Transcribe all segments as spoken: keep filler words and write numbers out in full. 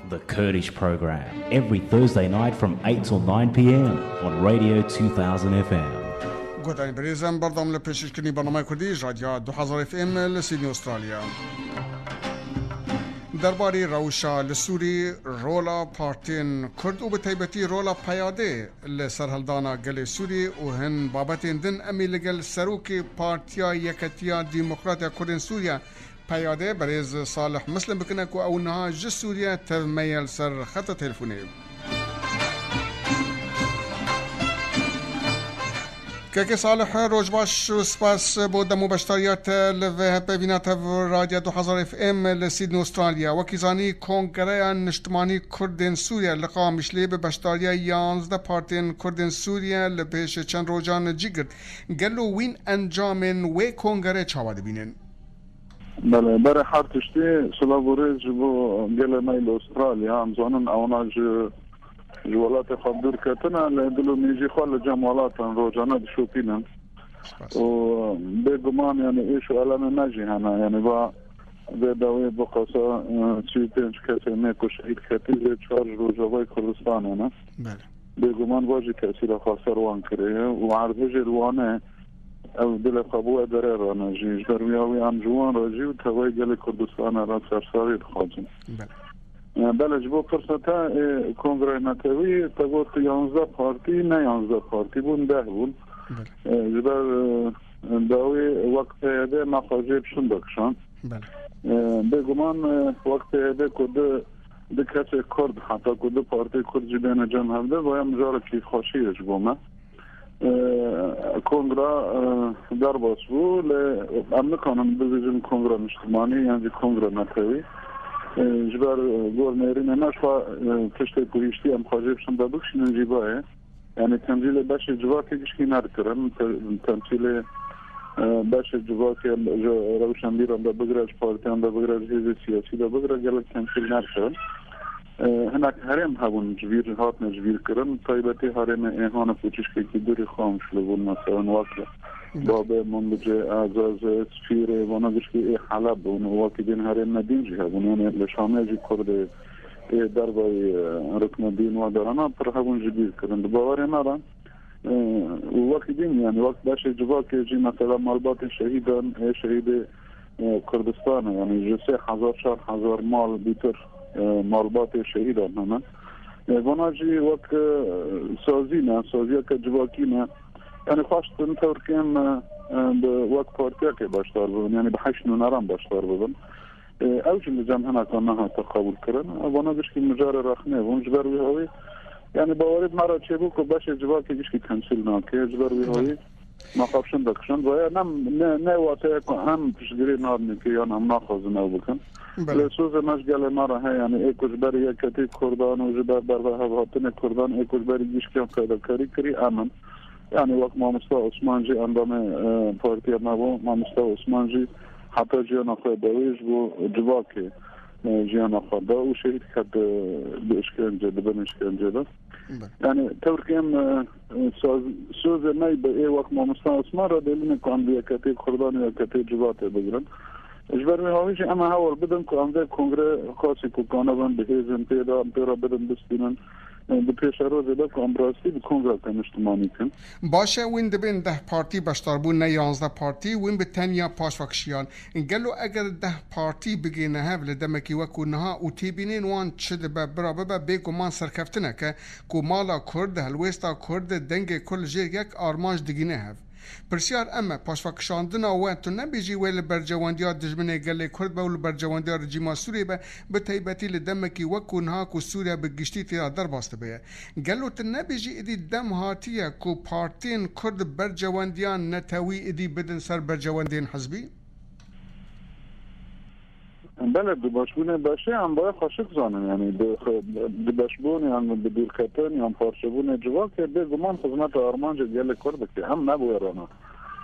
The Kurdish Program, every Thursday night from eight till nine p.m. on Radio two thousand F M. Guhdarên birêz, em berdewam li pêşkêşkirinî bernameya Kurdî ji Radya du hezar F M li Sydney, Australya. Derbarê rewşa li Sûrî, rola partiyên Kurd û bi taybetî rola P Y D li serhildana gelê Sûrî û hin babetên din em ê li gel serokê Partiya Yeketiya Demokrat ya Kurdên Sûriye, P Y D, berêz Salih Muslim bikine ku ew niha ji Sûriye tev me ye li ser xeta telefonê. Kekê Salih, roj baş û spas bo dem û beşdariya te li vê hepevîna tev Radya du hezar F M li Sydney, Australya. Wekî zanî, Kongreya Niştimanî Kurdên Sûriye li Qamişlê bi beşdariya yanzdeh partiyên Kurdên Sûriye li pêş çend rojan cî girt. Gelo wîn encamên wê kongrê çawa dibînin? Belê, berê her tiştî silav û rêz ji bo gelê me li Australya. Em zanin ewana ji, ji welatê xwe bi dûr ketine, lê dil û mîjî xwe li cem welatan rojane dişopînin. Spas. Û bêguman, yani, êş û elemê me jî hene. Yani, va vê dawê bi qasa, e, sî û pênc kesê me ku şehîd ketî, vê çar ji Rojavayê Kurdistanê ne. Belê. Bêguman va jî tesîra xwe ser wan kiriye û erdhejê li Wanê ew dilê xwe bo wê derê re ne jî. Ji ber wî awî em ji wan re jî û tevayê gelê Kurdistanê re sersaxî dixwazin. Belê. E, belê, ji bo firseta, e, kongreyê netewî, te got yanzdeh partî, ne yanzdeh partî bûn, deh bûn. Belê. E, ji ber, e, dawî wek P Y D me xwe jê bi şinda kişand. Belê. E, bêguman, e, wek P Y D ku du, du kesê Kurd, heta ku du partiyê Kurd jî bêne cem hevde, vaya mijarekî xweşî ye ji bo me. E, kongra, e, derbas bû, lê em nikarin bibêjin kongra niştimanî yan jî kongra netewî. E, ji ber, e, gor nêrînê me, ji xwe, e, tiştê ku hiştî em xwe jê bi şinda bikişînin jî bayê. Yani temsîlê beşê civakê gişkî nedikirin. Te-, temsîlê, e, beşê civakê ji rewşenbîran de bigire, ji partiyan de bigire, ji hêzê siyasî de bigire, gelek temsîl nedikirin. E, hinek herêm hebûn ji bîr, hatine ji bîr kirin. Taybetî herêmê Êhan û ku tişkekî dûrî Qamişlo bûn, mesela weke Babê, Minbicê, Ezezê, Sifîrê, vana gişkî ê Heleb bûn û wekî din herêmê din jî hebûn. Yani li Şamê jî Kurdê ê dervayî, e, rikna din wa derana pir hebûn ji bîr kirin. Di bawerê me re, e, û wekî din, yani wek beşê civakê jî, mesela malbatê şehîdan, ê şehîdê, e, Kurdistanê, yani ji sê hezar, çar hezar mal bîtir, e, malbatê şehîdan hene. E, vana jî wek, e, sazî ne, saziyeke civakî ne. Yani xwestin tewrkêm, e, e, bi wek partiyekê beşdar bibin, yani bi heşt nûneran beşdar bibin. E, ew jî li cem hinekan nehate qebûlkirin. Vana gişkî mijarê rexnê bûn. Ji ber wî hawî, yani bawerî bi me re çêbû ku beşê civakê gişkî temsîl nake. Ji ber wî hawî me xwe bi şinda kişand. Vaya ne, ne, ne wateya ku em piştgirî nadinê ke yan em naxwazin ew bikin. Belê. Lê sozê me ji gelê me re heye, yani ê ku ji ber yeketî Kurdan û ji ber bervehevhatinê Kurdan, ê ku ji ber gişkiyan fedakarî kirî em in. Yani wek mamosta Osman jî endamê, e, partiya me bû. Mamosta Osman jî heta jiyana xwe dawî ji bo civakê, e, jiyana xwe da û şehîd ket, e, bi işkence, di bin işkence de. Belê. Yani tewrkêm, e, e, soz-, sozê me bi ê wek mamosta Osman re dêlîne ku em bi yeketê Kurdan û yeketê civatê bigirin. Ji ber wê hawî jî em ê hewl bidin ku em vê kongre xasî ku kanibin bi hêzên pê de, em pê re bidin bistînin. Di pêşerojê de ku em bi rastî bi kongreke niştimanî kin. Baş e, wîn dibên deh partî beşdar bûn, ne yanzdeh partî, wîn bi tenya paşva kişiyan. Gelo eger deh partî bigihîne hev li demekî wekû niha û têbînên wan çi dibe, bira bibe, bêguman serkeftineke ku mala Kurd, helwêsta Kurd, dengê Kurd li jêr yek armanc digîne hev. Pirsyar em e, paşvekişandina we, tu nebêjî wê li bercewendiya dijminê gelê Kurd be û li bercewendiya rejîma Sûriyê be, bi taybetî li demekî wek ku niha ku Sûriye bi giştî tê de derbas dibe ye. Gelo tu nebêjî êdî dem hatiye ku partiyên Kurd bercewendiya netewî êdî bidin ser bercewendiyên hizbî? Belê, di başbûnê beşê em baye xweşik zanin, yanî di, di beşbûn yan bi dûrketin yan parçebûnê civakê bêguman xizmeta armancê gelê Kurd dike. Em ne bi wê re ne.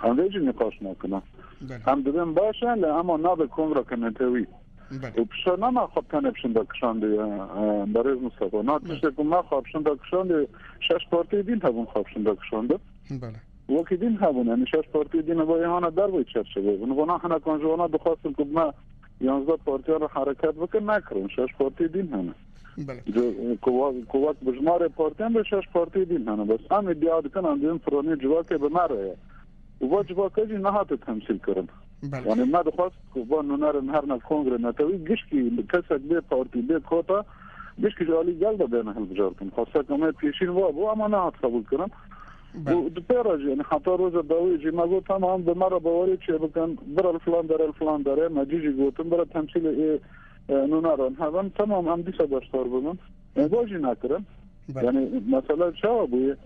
Em vê jî nîqaş nakine. Belê. Em dibên baş e, lê ema nabe kongreke netewî. Belê. Û pişta nana xwe tenê bi şinda kişandê, e, e, berêz Mustafa. Na, belê, tiştê ku me xwe bi şinda kişandê, şeş partiyê dîn hebûn xwe bi şinda kişandin. Belê. Wekî din hebûn, yanî şeş partiyê din hevayê hana derveyî çerçeveyê bin. Vana hinekan ji wana dixwastin ku me yanzdeh partiyan re hereket bikin, nekirin. Şeş partiyê din hene. Belê. Ji, ku wa-, ku wek bi jimarê partiyan ve şeş partiyê din hene. Bes em îdia dikin, em dibin piranî civakê bi me re ye. Û va civaka jî nehate temsîl kirin. Belê. Yani me dixwest ku van nûnerin herne kongre netewî gişkî kesek bê partî, bê kota, gişkî ji alî gel de bêne hilbijartin. Xwestek em ê pêşîn va bû, ama nehat qebûl kirin. Belê. Û di pê re jî, yani heta roja dawî jî me got, tamam, bi me re bawerî çê bikin, bira li filan dere, li filan dere, me cî jî gotin, bira temsîlê ê, e, nûneran hebin, tamam, em dîsa beşdar bibin. E, va jî nekirin. Belê. Yani mesela çawa bûye?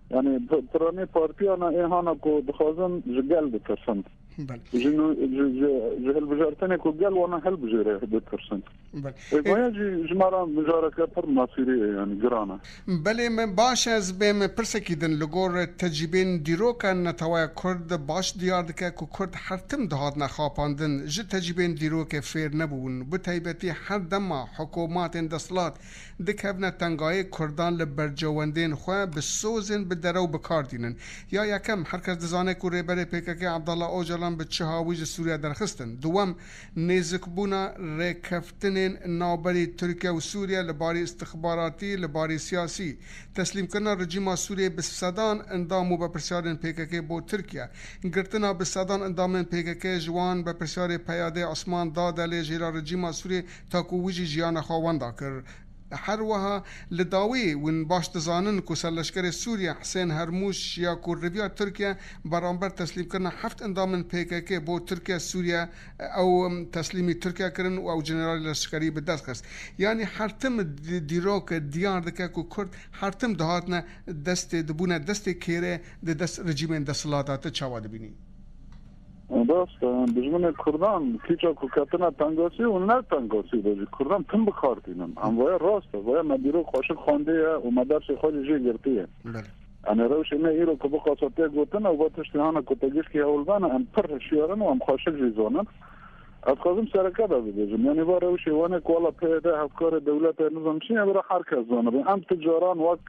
Yani p-, piranî partiyana ê hana ku dixwazin ji gel bitirsin. Belê. Ji nû-, ji, ji, ji hilbijartinê ku gel wana hilbijêre bitirsin. Belê. E, E, vaya jî ji me re mijareke pir nasîrî ye, yani giran e. Belê, me baş e, ez bêm pirsekî din. Li gor tecrîbên dîroka Netewaya Kurd baş diyar dike ku Kurd her tim dihatine xapandin, ji tecrîbên dîrokê fêr nebûbûn. Bi taybetî her dema hikûmetên desthilat dikevine tengayê, Kurdan li bercewendên xwe bi sozên bi derew bi kar tînin. Ya yekem, her kes dizane ku Rêberê P K K Abdullah Ocalan bi çi hawî ji Sûriye derxistin. Duwem, nêzikbûna rêkeftinên navberî Tirkiye û Sûriye li barî istixbaratî, li barî siyasî, teslîmkirina rejîma Sûriyê bi sedan endam û berpirsyarên P K K bo Tirkiye, girtina bi sedan endamên P K K ji wan berpirsyarê P Y D Osman Dadel ê jêra rejîma Sûriyê, ta ku wî jî jiyana xwe wenda kir. Her wiha li dawî win baş dizanin ku serleşkerê Sûriye Hisên Hermûş ya ku riviya Tirkiye beramber teslîmkirina heft endamên P K K bo Tirkiye, Sûriye, ew teslîmî Tirkiye kirin û ew jeneralê leşkerî bi dest xist. Yanî her tim di-, dîrok diyar dike ku Kurd her tim dihatine destê, dibûne destê kêrê di dest rejîmên desthilata. Tu çawa dibînî? Rast e, dijminê Kurdan kîça ku ketine tengasî û ne tengasî de jî Kurdan tim bi kar tînin. Em vaya rast e, vaya me dîrok xweşik xwendiye û me dersê xwe jî jê girtiye. Belê. Em ê rewşê me îro ku biqasa tê gotin, ew va tiştê hana ku te gişkî hewl bene, em pir hişyar in û em xweşik jî zanin. Ez dixwazim sereke de bibêjim. Yanî va rewşê wan e ku wela P Y D hevkarê dewletê nizam çi ye, bira her kes zanibe. Em tu caran wek,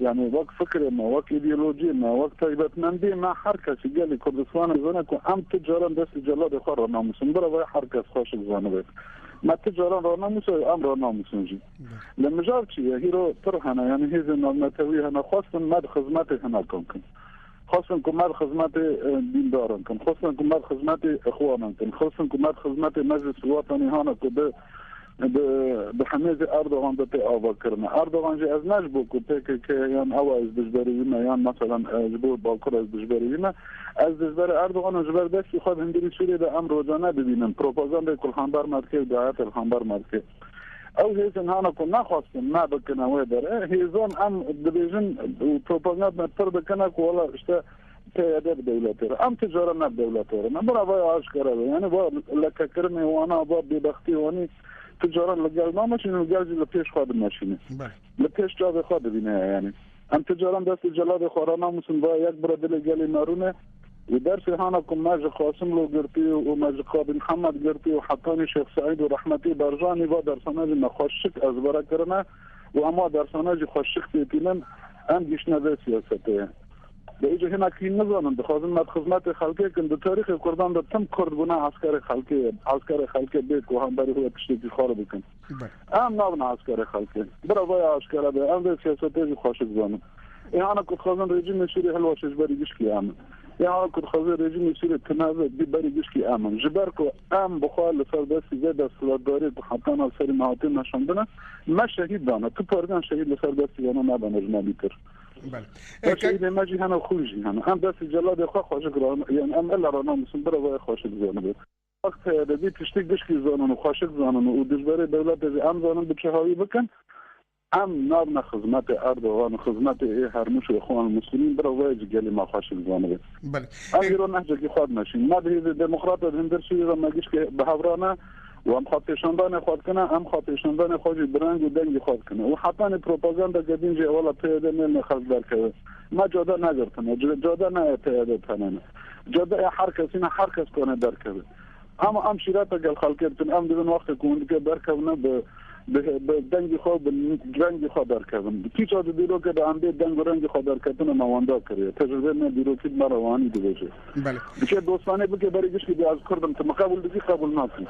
yanî wek fikrê me, wek îdeolojiyê me, wek taybetmendiyê me, her kesî gelî Kurdistanê zane ku em tu caran destî celadê xwe ranamûsin. Bira vay her kes xweşik zanibe. Me tu caran ranamûse, em ranamûsin jî. Belê. Lê mijar çi ye? Hîro pir hene, yanî hêzên navnetewî hene, xwestin me di xizmetê hinekan kin. Xwestin ku me di xizmetê, e, dîndaran kin. Xwestin ku me di xizmetê ixwanan kin. Xwestin ku me di xizmetê meclis û wetanî hana ku di, di, di hemêzê Erdogan de tê ava kirine. Erdogan jî ez ne ji bo ku P K K yan ew e ez dijberî wî me, yan meselan, e, ji bo Bakur ez dijberî wî me. Ez dijberê Erdogan im, ji ber destî xwe di hundirî Sûriyê de em rojane dibînin. Propagandayê ku li hember me dike û dayetê li hember me dike. Ew hêzên hana ku nexwestin me bikine wê derê, hêzan em dibêjin û propaganda pir dikine ku wela işte P Y D bi dewletê re. Em tu cara ne bi dewletê re ne. Bira vaya aşkere be. Yani va lekekirinê wana, va bêbextiyê wanî tu caran li gel nameşînin, li gel jî li pêş xwe dimeşîne. Belê. Li pêş çavê xwe dibîne yani. Em tu caran destê celadê xwe ranamûsin, va yek bira dilê gelê me rûne. Û dersê hana ku me ji Qasim Lo girtî û me ji Qadî Mihemed girtî û hetanî Şêx Seîd û rehmetî Berjanî va dersana jî me xweşik ezbere kirine û em wa dersana jî xweşik têtînin, em gihiştine vê siyasetê ye. De îca hinekî nizanin, dixwazin me di xizmetê xelkê kin. Di tarîxê Kurdan de tim Kurd bûne eskerê xelkê ye. Eskerê xelkê bê ku hemberî xwe tiştekî xwe re bikin. Belê. Em nabin eskerê xelkê. Bira vaya aşkere be. Em vê siyasetê jî xweşik zanin. Ê hana ku dixwazin rejîmê Sûriyê hilweşe ji berî gişkî em in. Ê hana ku dixwazin rejîmê Sûriyê tuneve bî berî gişkî em in. Ji ber ku em bi xwe li ser destî vê desthilatdariyê ku heta nav serî me hatiye meşandine, me şehîd dane. Tu partiyan şehîd li ser destî wana nedane ji me bîtir. Belê. Me Ê, ke- şehîdê me jî hene, xwe jî hene. Em destî celadê xwe xweşik ran-, yani em ele ranamûsin, bira vaya xweşik zanibin. Wek P Y D vî tiştî gişkî zanin û xweşik zanin û dijberê dewletê jî em zanin bi çi hawî bikin, em nabine xizmetê Erdogan û xizmetê ê Hermûş û Îxwan Muslimîn, bira vê jî gelê me xweşik zanibe. Belê. Em Ê- îro nehcekî xwe dimeşîn. Me di hêzê demokrata di hundir Sûriyê de me gişkê bi hev re ne û em xwepêşandanê xwe dikine, em xwepêşandanê xwe jî bi reng û dengê xwe dikine. Û hetanî propagandeke din jî ewela P Y D nêne xelk derkeve. Me cade negirtine. C-, cade ne yê P Y D tenê ne. Cade yê her kesî ne, her kes kane derkeve. Ama em şîrete gel xelkê dikin, em dibin wextê ku hûn dike derkevine bi, bi, bi dengî xwe, bi rengî xwe derkevin. Kîça di dîrokê de em bê deng û rengî xwe derketine me wenda kiriye. Tecrûbeyê me dîrokî di me re wanî dibêje. Belê. Dike dostanê bike berî giştî bê ez Kurd im, tu min qebûl dikî, qebûl nakî.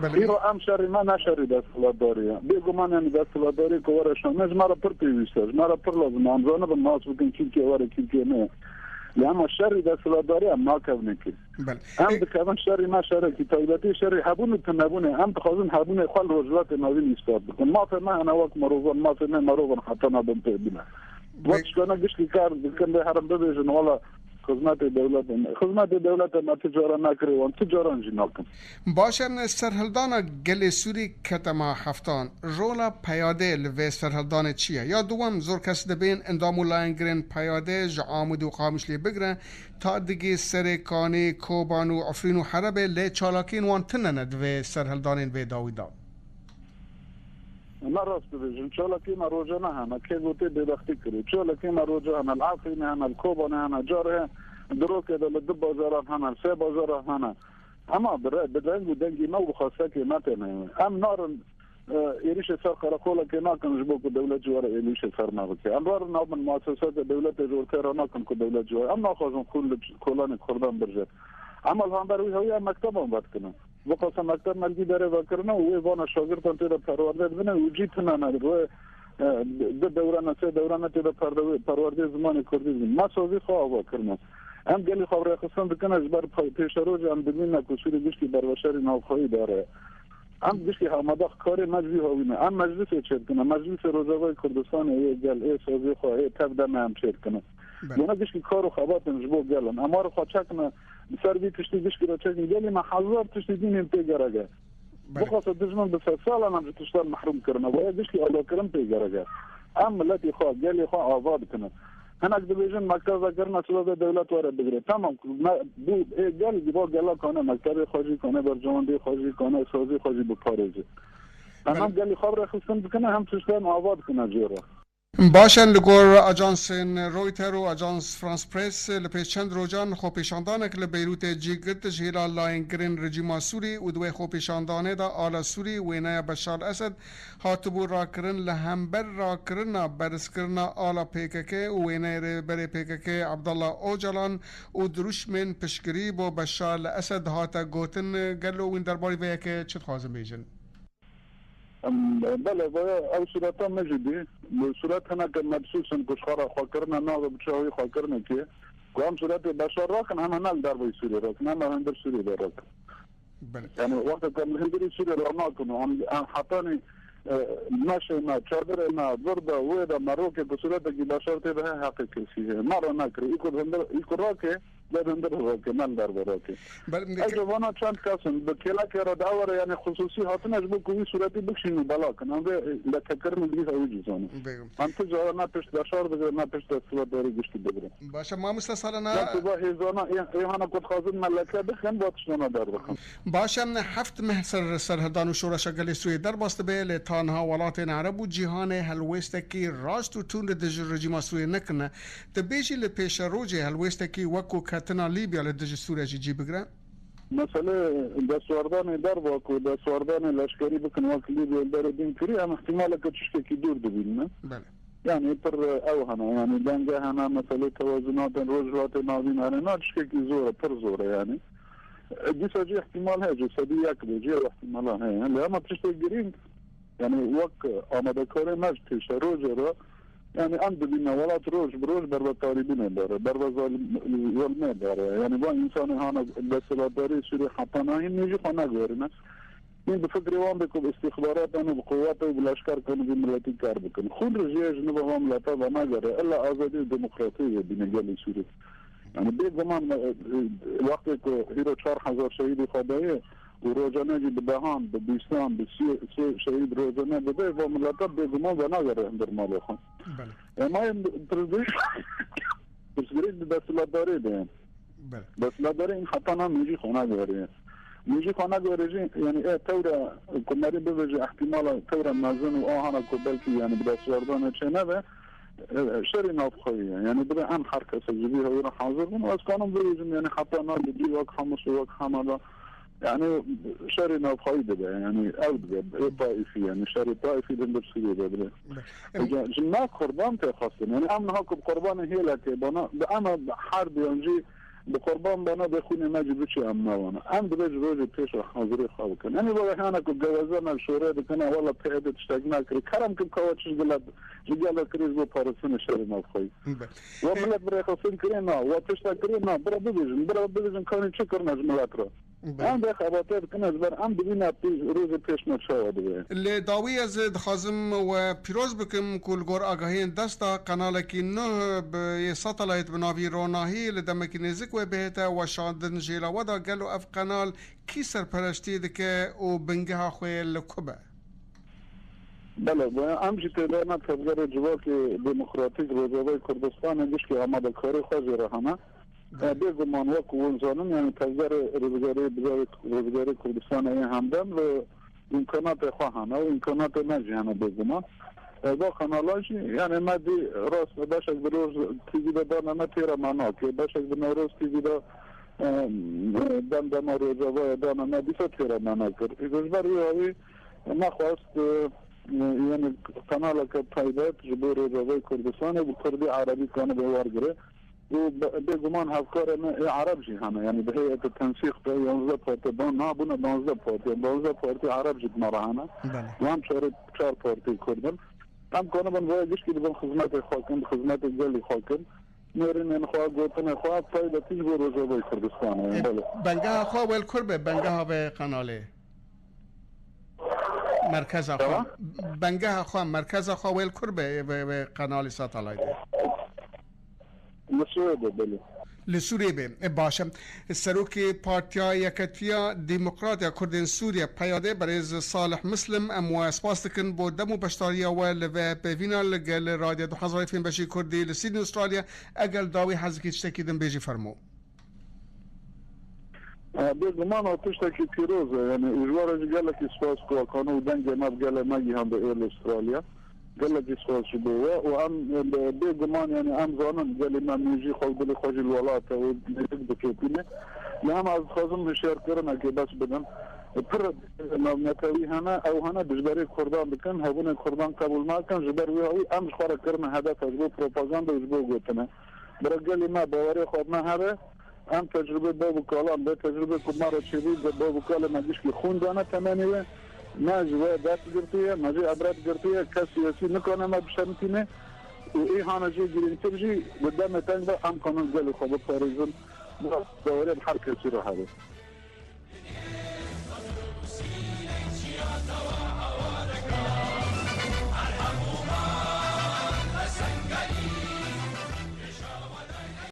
Belê. Îro em şerî me ne şerî desthilatdarî ye. Bêguman, yanî desthilatdarî ku were şanê ji me re pir pêwîst e. Ji me re pir lazim e. Em zanibin nas bikin kîrkê were, kîrkê ne. Lê hema şerî desthilatdarî em nakevin kir. Belê. Em E- dikevin şerî me şerekî taybetî, şerî hebûn û tunebûnê. Em dixwazin hebûnê xwe li Rojhilatê Navîn îspat bikin. Mafê me hene wek mirovan, mafê me mirovan heta nabin pê bine. Be- Wek şikana giştî kar dikin, lê herin bibêjin, wala xizmetê dewletê me. Xizmetê dewletê me ti cara nekirê wan, ti caran jî nakin. Baş e, serhildana gelê Sûrî kete ma heftan. Rola peyadê li vê serhildanê çi ye? Ya duwem, zor kes dibên endam û layengirên peyadê ji Amûd û Qamişlê bigire ta digê Serê Kanê, Koban û Efrîn û Herebê, lê çalakiyên wan tune ne di vê serhildanên vê dawî de. Me rast dibêjin, çalakiyê me roja ne hene, kê gotê bêbextî kirî. Çalakiyê me roja hene, li Efrînê hene, li Kobanê hene, carê di rokê de li du bajaran hene, li sê bajaran hene. Ema bi re-, bi deng û dengê me û bi xwestekê me têne. Em narin, e, êrîşê ser qereqolekê nakin ji bo ku dewlet ji we re êrîşê ser me bike. Em rarin nabin mueseseke dewletê ji ortê re nakin ku dewlet ji we. Em naxwazin xûn li kolanê Kurdan birje. Ema li hember wî hewî em mekteban vedikinin. Biqasa mekteb mergî derê vekirine û wê vana şagirtan tê de perwerde dibine û cî tune ne. Wê, e, di dewrane, sê dewrane tê de perde-, perwerdê zimanê kurdî dibin. Me sazî xwe ava kirine. Em gelî xwe rêxistin dikine ji ber pay-, pêşerojê em dibîne ku Sûrî giştî berveşerî navxweyî dare. Em giştî amade karê me ji vî hawî ne. Em meclisê çêdikine. Meclisê Rojavayê Kurdistanê yê gel, ê sazê xwe, ê tev de me em çêdikine. Belê. Bona giştî kar û xebat in ji bo gel in. Em were xwe çekine, li ser vî tiştî giştî re çekin. Gelî me hezar tiştî dîn ên tê gerek e. Belê. Bixwase dijmin bi sedsalan em ji tiştan mehrûm kirine. Waya giştî agakirin pê gerek e. Em miletî xwe, gelê xwe ava dikine. Hinek dibêjin, mekteb vekirine, sibabê dewlet were bigire. Tamam, me, bû, ê gel, bo gela kane, mektebê xwe jî kane, berjewendiyê xwe jî kane, sazî xwe jî biparêze. Em Belê. hem gelî xwe rêxistin dikine, hem tiştan ava dikine jê re. Baş e, li gor ajansên Reuters û Ajans France Presse, li pêş çend rojan xwepêşandanek li Beyrûtê cî girt ji hêla layengirên rejîma Sûrî û di wê xwepêşandanê de ala Sûrî wêneya Beşar Esed hatibû rakirin, li hember rakirina berzkirina ala P K K û wêneyê rêberê P K K Abdullah Ocalan û dirûşmên piştgirî bo Beşar li Esed hate gotin. Gelo wîn derbarî vê yekê çi dixwazin bêjin? Em, belê, vaya ew sureta me jî dî. Li suret hineke mebsûs in ku ji xwe re xwe kirine navê bi çavî xwe kirinekê. Ku em suretê Beşar rakin, hema ne li derveyî Sûriyê rakin, hema hundir Sûriyê de rakin. Belê. Yani, wexta ku em li hundirî Sûriyê re nakin û em, em hetanî, e, meşê me, çadirê me, vir de, wê de, me rokê ku suretekî Beşar tê de heye, heqê kesî heye. Me re nekirî. Î ku hundir, î ku rake, Ber hundir rokê, ne li derve rokê. Belê, Ez ê vana çend kes in, bi kêlekê re di ew re, yani xusûsî hatine ji bo ku wî sûretî bikişînin û bela kin. Em vê lekekirin û vî hewî jî zanin. Bêgim. Em ti cara ne pişt Beşar digire, ne pişt desthilatdarî giştî digire. Baş e, mamoste Salana. Em tu va hêzana, ê, ê hana ku dixwazin me leke bixin, va tiştana derdixin. Baş e, em heft meh ser, serhildan û şoreşa gelê Sûriyê derbas dibe, lê ta niha welatên Ereb û cîhanê helwêstekî rast û tund li dijî rejîma Sûriyê nekirine. Dibêjî li pêşerojê helwêstekî wekû ketina Lîbya li dijî Sûriyê jî cî bigire? Mesele destwerdanê derva ku destwerdanê leşkerî bikin wek Lîbya li berê din kirî, em ihtimaleke tiştekî dûr dibînin. Belê. Yani pir ew hene, yani denge hene, meselê tewazunatên Rojhilatê Navîn hene, na tiştekî zor e, pir zor e yani. E, dîsa jî ihtimal heye, ji sedî yek be, jî ew ihtimala heye. Lê hema tiştek girîng, yani wek amadekarê me ji pêşerojê re, yani em dibîne welat roj bi roj berbe tarîbûnê dare, berbe zalim-, zilmê dare. Yani van însanê hana desthilatdariyê Sûriyê heta nahîn nêjî xwe neguherîne. Hîn bi fikrê wan be ku bi îstîxbarat an û bi quwet û bi leşker kan û vî miletî kar bikin. Xûn rijiyê ji nû ve van mileta venagere, illa azadî û demokrasiyê yê bîne gelê Sûrî. Yani bêguman, e, e, wextê ku hîro çar hezar şehîdî xwe daye û rojane jî bi dehan, bi bîstan, bi sê, sê şehîd rojane dide, va mileta bêguman venagere hundir malê xwe. Belê. Ema yên pirsgirêk, pirsgirêk di desthilatdarê de ye. Belê. Desthilatdarê heta niha nêjî xwe naguheriye. Nêjî xwe naguhere jî, yani e tewra ku merî bibêje ihtimala tewra mezin û a hana ku belkî yani bi destwerdanê çê nebe, e, şerî navxweyî ye. Yani dibe em her kesek ji vî hewî re hazir bin û ez kanim bibêjim yani heta niha li dî wek Hamus û wek Hama de yani şerî navxweyî dibe. Yani ew dibe. Ê taîfî yani şerê taîfî li hundir Sûriyê de dibe. Belê. Ege ji me qurban tê xwestin. Yani em niha ku bi qurbanê hêlekê bana, bi em her duyan jî Bi qurban bana bê xwînê me jî biçî em nawana. Em divê ji rojê pêş re hazirê xwe bikin. Em ê wele hene ku geweze me li şorê dikin, e, wele P Y D tiştek nakirî. Kerem kim kawa çi ji gila, ji gela kirî ji bo parastinê şerê navxweyî. Be. Wa E- milet bi rêxistin kirê na, wa tiştek kirê na, bira bibêjin, bira bibêjin kanî çi kirine ji milet re. Be. Em vê xebatê dikin, ez ber em dibîne pê-, rojê pêş me çawa dibe. Li dawî ez dixwazim we pîroz bikim ku li gor agahiyên desta qenalekî nuh bi yê satelayt bi navî Ronahî li demekî nêzik we bihête weşandin jê la we da gelo ev qenal kî serpereştî dike û bingeha xwe li ku be? Belê, em jî têdana tevgerê civakê demokratîk Rojavayê Kurdistanê gişkî amadekarê xwe jê re hene. E, bêguman wek hûn zanin, yani tevgerê rizgarê, bizarê rizgarê Kurdistanê yê hemdem li îmkanatê xwe hene û îmkanatê me jî hene bêguman. E, va kanala jî, yani me dî rast beşek bi Roz T V de dane me têra me nake, beşek bi Newroz T V de, e, dem dema Rojavayê dane me dîsa têra me nekir. Ji ber wî hawî me xwest, e, yani kanaleke taybet ji bo Rojavayê Kurdistanê bi Kurdî Erebî kanibe wergire. û be-, bêguman hevkarê me ê Ereb jî hene. Yani bi heyete tensîq de yanzdeh parti dan nabûne danzdeh parti. Danzdeh parti Ereb jî di me re hene. Belê. Wan çarê çar parti Kurd in. Em kanibin vaya gişkî dibin xizmetê xwe kin, xizmetê gelî xwe kin. Nêrînên xwe, gotinê xwe, taybetî ji bo Rojavayê Kurdistanê. E, Belê. Bengeha xwe wel kur be, bengeha ve kanalê. Merkeza xwe. Tamam. Bengeha xwe, merkeza xwe wel kur be, ve, ve kanalê satelaytê. Li Sûriyê be, belê. Li Sûriyê be. E, baş e. Serokê Partiya Yeketiya Demokrat ya Kurdên Sûriye, P Y D, berêz Salih Muslim, em we spas dikin bo dem û beşdariya we li ve pêvîna li gel Radyo Duhezar F M beşî Kurdî li Sydney, Australia. Eger dawî hez dikî tiştekî din bêjî, fermo. E, bêguman ew tiştekî pîroz e. Yani, û ji we re jî gelekî spas ku Hakan û dengê me bi gelê me gihande êl Australya. Gelekî spas ji bo we. Û em, e, bê-, bêguman, yani, em zanin gelê me mîjî xwe û dilê xwe jî li welat e û nêzik diketîne. Lê hema ez dixwazim hişyarkirinekê bes bidim. E, pir navnetewî hene, ew hene dijberê Kurdan dikin, hebûnê Kurdan qebûl nakin. Ji ber wî hawî em ji xwe re kirine hedef e ji bo propaganda û ji bo gotine. Bira gelê me bawerê xwe me hebe, em tecrûbê bav û kalan, vê tecrûbê ku me re çêbû, bav û kalê me gişkî xûn dane temenê wê. Me ji we ders girtiye, me jê ebret girtiye, kes siyasî nikane me bişemtîne û ê hane jê girîngtir jî di demê teng de em kanin gelê xwe biparêzin. Bawerê bi her kesî re hebe.